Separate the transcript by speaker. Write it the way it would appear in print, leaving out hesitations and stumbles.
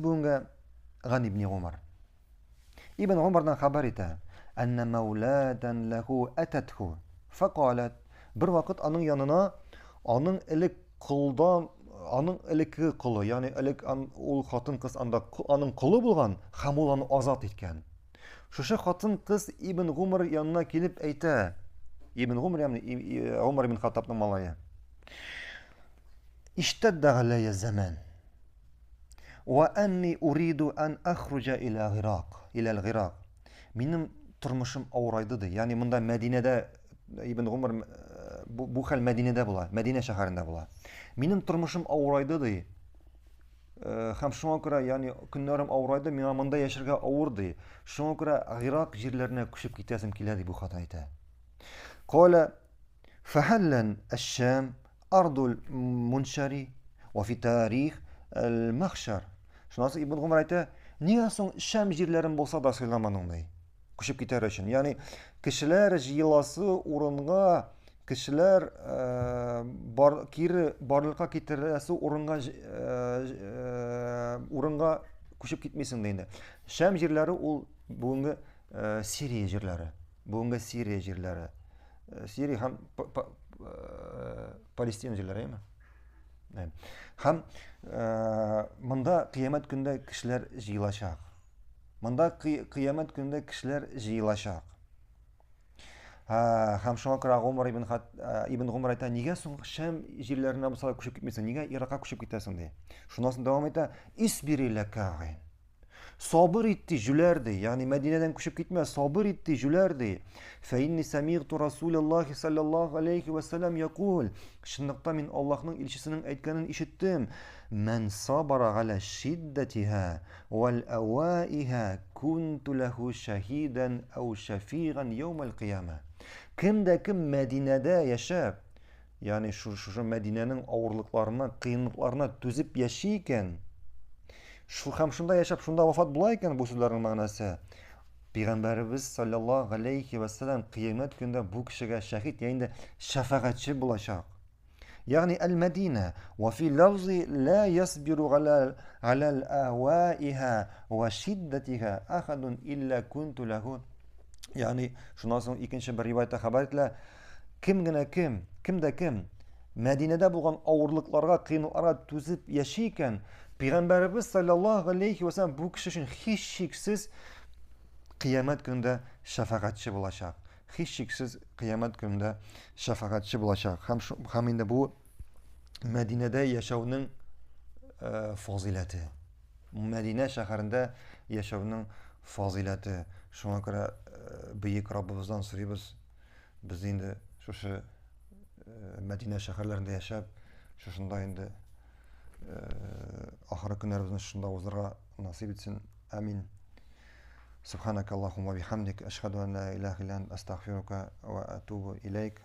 Speaker 1: бүгенгә Ган ибн Гумар. Ибн Гумардан хәбәр итә. Әннә мәүләдән ләху әтәтху. Фәкаләт. Бер вакыт аның янына аның элек колдан аның элекке колы, ягъни элек ул хатын-кыз анда аның колы булган һәм ул аны азат иткән. Шушы хатын-кыз Ибн Гумар янына килеп әйтә. Ибн Гумар, ягъни Гумар ибн Хаттабның малае. Иштәддә галәйя заман. Ва анни уриду ан ахруҗа иля Гыйрак, иля Гыйрак. Минем тормышым авырайды ди. Ягъни монда Мәдинәдә Ибн Гумар э, бу, бу хәл Мәдинәдә була, Мәдинә шәһәрендә була. Минем тормышым авырайды ди. Э, һәм шуңа күрә, ягъни көннәрем авырайды, миңа монда яшәргә авыр ди. Шуңа күрә Гыйрак җирләренә күчеп китәсем килә ди бу хатын әйтә. Кала фәһәллән әш-Шам Ардул Муншари ва фи тарих әл-Махшар. Шуннан соң Ибн Гумар әйтә, нигә соң Шәм җирләрен булса да сайламадың ди? Күчеп китәр өчен. Ягъни кешеләр җыеласы урынга, кешеләр э, бар, кире барлыкка китерәсе урынга э, э, урынга күчеп китмисең ди инде. Шәм җирләре ул бүгенге э, Сирия җирләре. Бүгенге Сирия җирләре. Э, Сирия һәм э, Палестина җирләре, әйме? Һәм э, монда кыямәт көндә кешеләр җыелачак. Монда кыямәт көндә кешеләр җыелачак. Һәм шуңа күрә Гумар ибн Хат ибн Гумар әйтә, нигә соң Шәм җирләренә булса күчеп китмисең, нигә Иракка күчеп китәсең ди. Шуннан соң дәвам итә, исбири ләкәгин. Сабыр ит ди, җүләр ди. Ягъни Мәдинәдән күчеп китмә, сабыр ит ди, җүләр ди. Фә инни самигъту Расулаллахи саллаллаху алейхи ва саллям якул. Чынлыкта мин Аллаһның илчесенең әйткәнен ишеттем. Мән сабара галя шиддәтиһа вал аваиһа кунту лаху шаһидан ау шафиган яумал кыяма. Кем дә кем Мәдинәдә яшәп, Ягъни шушы Мәдинәнең авырлыкларына, кыенлыкларына түзеп яши икән, шул һәм шунда яшәп, шунда вафат була икән, бу сүзләрнең мәгънәсе, Пәйгамбәребез саллаллаһу галәйһи вә сәлам кыямәт көндә бу кешегә шәһид, я инде шәфәгатьче булачак. Ягъни әл-Мәдинә ва фи лафзи ла ясбиру галя аля-аваиха ва шиддатиха ахадун илля кунту лаху. Ягъни шуннан соң икенче бер риваятта хәбәр ителә, Кем генә кем, кем дә кем Мәдинәдә булган авырлыкларга, кыенлыкларга түзеп яши икән, Пәйгамбәребез саллаллаһу алейхи ва саллям бу кеше өчен һичшиксез кыямәт көнендә шәфәгатьче булачак. Һичшиксез кыямәт көнендә шәфәгатьче булачак. Һәм һәм инде бу Мәдинәдә яшәүнең э, фазыйләте. Мәдинә шәһәрендә яшәүнең фазыйләте. Шуңа күрә э, бөек Раббыбыздан сорыйбыз, Без инде шушы э, Мәдинә шәһәрләрендә яшәп, шушында инде э, ахыргы көннәребезне шушында уздырырга насыйп итсен. Амин. Субханак Аллахумма бихамдик, ашхаду ан ла илаха илля ант, астагфирука ва атубу илейк.